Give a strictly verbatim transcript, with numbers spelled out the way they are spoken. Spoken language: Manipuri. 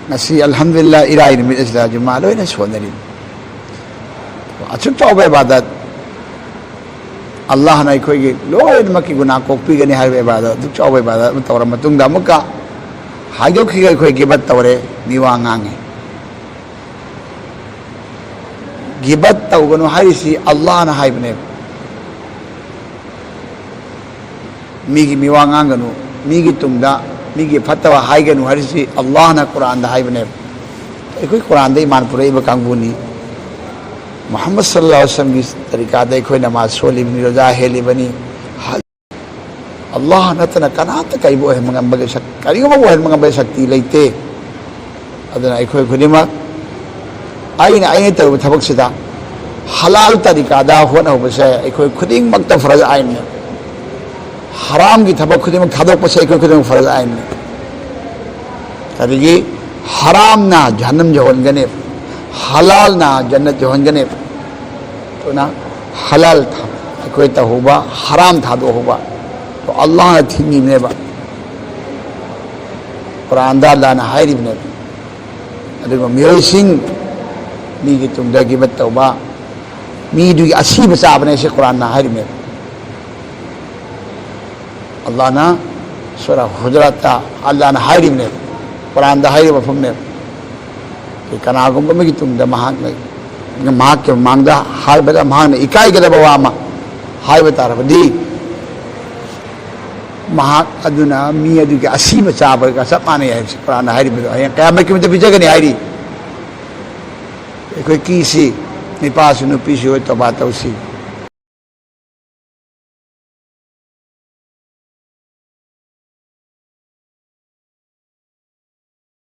ꯉꯁꯤ ꯑꯜꯍꯝꯗꯨꯂꯤꯜꯂꯥ ꯏꯔꯥꯏ ꯅꯨꯃꯤꯠ ꯑꯁꯤꯗ ꯖꯨꯃꯥ ꯂꯣꯏꯅ ꯁꯣꯟꯅꯔꯤ꯫ ꯑꯁꯨꯛ ꯆꯥꯎꯕ ꯏꯕꯥꯗꯠ, ꯑꯜꯂꯥꯍꯅ ꯑꯩꯈꯣꯏꯒꯤ ꯂꯣꯏꯅꯃꯛꯀꯤ ꯒꯨꯅꯥ ꯀꯣꯛꯄꯤꯒꯅꯤ ꯍꯥꯏꯔꯤꯕ ꯏꯕꯥꯗꯠ, ꯑꯗꯨꯛ ꯆꯥꯎꯕ ꯏꯕꯥꯗꯠ ꯑꯃ ꯇꯧꯔ ꯃꯇꯨꯡꯗ ꯑꯃꯨꯛꯀ ꯍꯥꯏꯗꯣꯛꯈꯤꯒ ꯑꯩꯈꯣꯏ ꯒꯤꯕꯠ ꯇꯧꯔꯦ, ꯃꯤꯋꯥ ꯉꯥꯡꯉꯦ꯫ ꯒꯤꯕꯠ ꯇꯧꯒꯅꯨ ꯍꯥꯏꯔꯤꯁꯤ ꯑꯜꯂꯥꯍꯅ ꯍꯥꯏꯕꯅꯦꯕ꯫ ꯃꯤꯒꯤ ꯃꯤꯋꯥ ꯉꯥꯡꯒꯅꯨ, ꯃꯤꯒꯤ ꯇꯨꯡꯗ ꯃꯤꯒꯤ ꯐꯠꯇꯕ ꯍꯥꯏꯒꯅꯨ ꯍꯥꯏꯔꯤꯁꯤ ꯑꯜꯂꯥꯍꯅ ꯀꯨꯔꯥꯟꯗ ꯍꯥꯏꯕꯅꯦꯕ꯫ ꯑꯩꯈꯣꯏ ꯀꯨꯔꯥꯟꯗ ꯏꯃꯥꯟ ꯄꯨꯔꯛꯏꯕ ꯀꯥꯡꯕꯨꯅꯤ꯫ ꯃꯨꯍꯝꯃꯗ ꯁꯜꯂꯜꯂꯥꯍꯨ ꯑꯂꯩꯍꯤ ꯋꯁꯜꯂꯝꯒꯤ ꯇꯔꯤꯀꯥꯗ ꯑꯩꯈꯣꯏ ꯅꯃꯥꯖ ꯁꯣꯜꯂꯤꯕꯅꯤ, ꯔꯣꯖꯥ ꯍꯦꯜꯂꯤꯕꯅꯤ꯫ ꯑꯜꯂꯥꯍ ꯅꯠꯇꯅ ꯀꯅꯥꯝꯇ ꯀꯔꯤꯕꯨ ꯑꯣꯏꯍꯟꯕ ꯉꯝꯕꯒꯤ ꯁꯛ-, ꯀꯔꯤꯒꯨꯝꯕꯕꯨ ꯑꯣꯏꯍꯟꯕ ꯉꯝꯕꯒꯤ ꯁꯛꯇꯤ ꯂꯩꯇꯦ꯫ ꯑꯗꯨꯅ ꯑꯩꯈꯣꯏ ꯈꯨꯗꯤꯡꯃꯛ ꯑꯩꯅ, ꯑꯩꯅ ꯇꯧꯔꯤꯕ ꯊꯕꯛꯁꯤꯗ ꯍꯂꯥꯜ ꯇꯔꯤꯀꯥꯗ ꯍꯣꯠꯅꯍꯧꯕꯁꯦ ꯑꯩꯈꯣꯏ ꯈꯨꯗꯤꯡꯃꯛꯇ ꯐꯔꯖ ꯑꯥꯏꯟꯅꯤ꯫ ꯍꯔꯥꯝꯒꯤ ꯊꯕꯛ ꯈꯨꯗꯤꯡꯃꯛ ꯊꯥꯗꯣꯛꯄꯁꯦ ꯑꯩꯈꯣꯏ ꯈꯨꯗꯤꯡꯃꯛ ꯐꯔꯖ ꯑꯥꯏꯟꯅꯤ꯫ ꯑꯗꯒꯤ ꯍꯔꯥꯝꯅ ꯖꯍꯟꯅꯝ ꯌꯧꯍꯟꯒꯅꯤ, ꯍꯂꯥꯜꯅ ꯖꯟꯅꯠ ꯌꯧꯍꯟꯒꯅꯤ꯫ ꯑꯗꯨꯅ ꯍꯂꯥꯜ ꯊ-, ꯑꯩꯈꯣꯏ ꯇꯧꯍꯧꯕ, ꯍꯔꯥꯝ ꯊꯥꯗꯣꯛꯍꯧꯕ, ꯑꯗꯣ ꯑꯜꯂꯥꯍꯅ ꯊꯤꯡꯉꯤꯕꯅꯦꯕ, ꯀꯨꯔꯥꯟꯗ ꯑꯜꯂꯥꯍꯅ ꯍꯥꯏꯔꯤꯕꯅꯦꯕ꯫ ꯑꯗꯨꯒ ꯃꯤꯑꯣꯏꯁꯤꯡ ꯃꯤꯒꯤ ꯇꯨꯡꯗ ꯒꯤꯕꯠ ꯇꯧꯕ, ꯃꯤꯗꯨꯒꯤ ꯑꯁꯤꯕ ꯆꯥꯕꯅꯦ ꯁꯤ ꯀꯨꯔꯥꯟꯅ ꯍꯥꯏꯔꯤꯕꯅꯦꯕ꯫ ꯑꯜꯂꯥꯍꯅ ꯁꯨꯔꯥ ꯍꯨꯖꯔꯥꯠꯇ ꯑꯜꯂꯥꯍꯅ ꯍꯥꯏꯔꯤꯕꯅꯦꯕ, ꯀꯨꯔꯥꯟꯗ ꯍꯥꯏꯔꯤꯕ ꯃꯐꯝꯅꯦꯕ꯫ ꯀꯅꯥꯒꯨꯝꯕ ꯑꯃꯒꯤ ꯇꯨꯡꯗ ꯃꯍꯥꯛꯅ, ꯃꯍꯥꯛꯀꯤ ꯃꯃꯥꯡꯗ ꯍꯥꯏꯕꯗ ꯃꯍꯥꯛꯅ ꯏꯀꯥꯏꯒꯗꯕ ꯋꯥ ꯑꯃ ꯍꯥꯏꯕ ꯇꯥꯔꯕꯗꯤ, ꯃꯍꯥꯛ ꯑꯗꯨꯅ ꯃꯤ ꯑꯗꯨꯒꯤ ꯑꯁꯤꯕ ꯆꯥꯕꯒ ꯆꯞ ꯃꯥꯟꯅꯩ ꯍꯥꯏꯕꯁꯤ ꯀꯨꯔꯥꯟꯅ ꯍꯥꯏꯔꯤꯕꯗꯣ ꯍꯌꯦꯡ ꯀꯌꯥꯃꯠꯀꯤ ꯅꯨꯃꯤꯠꯇ ꯄꯤꯖꯒꯅꯤ ꯍꯥꯏꯔꯤ꯫ ꯑꯩꯈꯣꯏ ꯀꯤꯁꯤ, ꯅꯨꯄꯥꯁꯨ ꯅꯨꯄꯤꯁꯨ ꯇꯣꯕꯥ ꯇꯧꯁꯤ꯫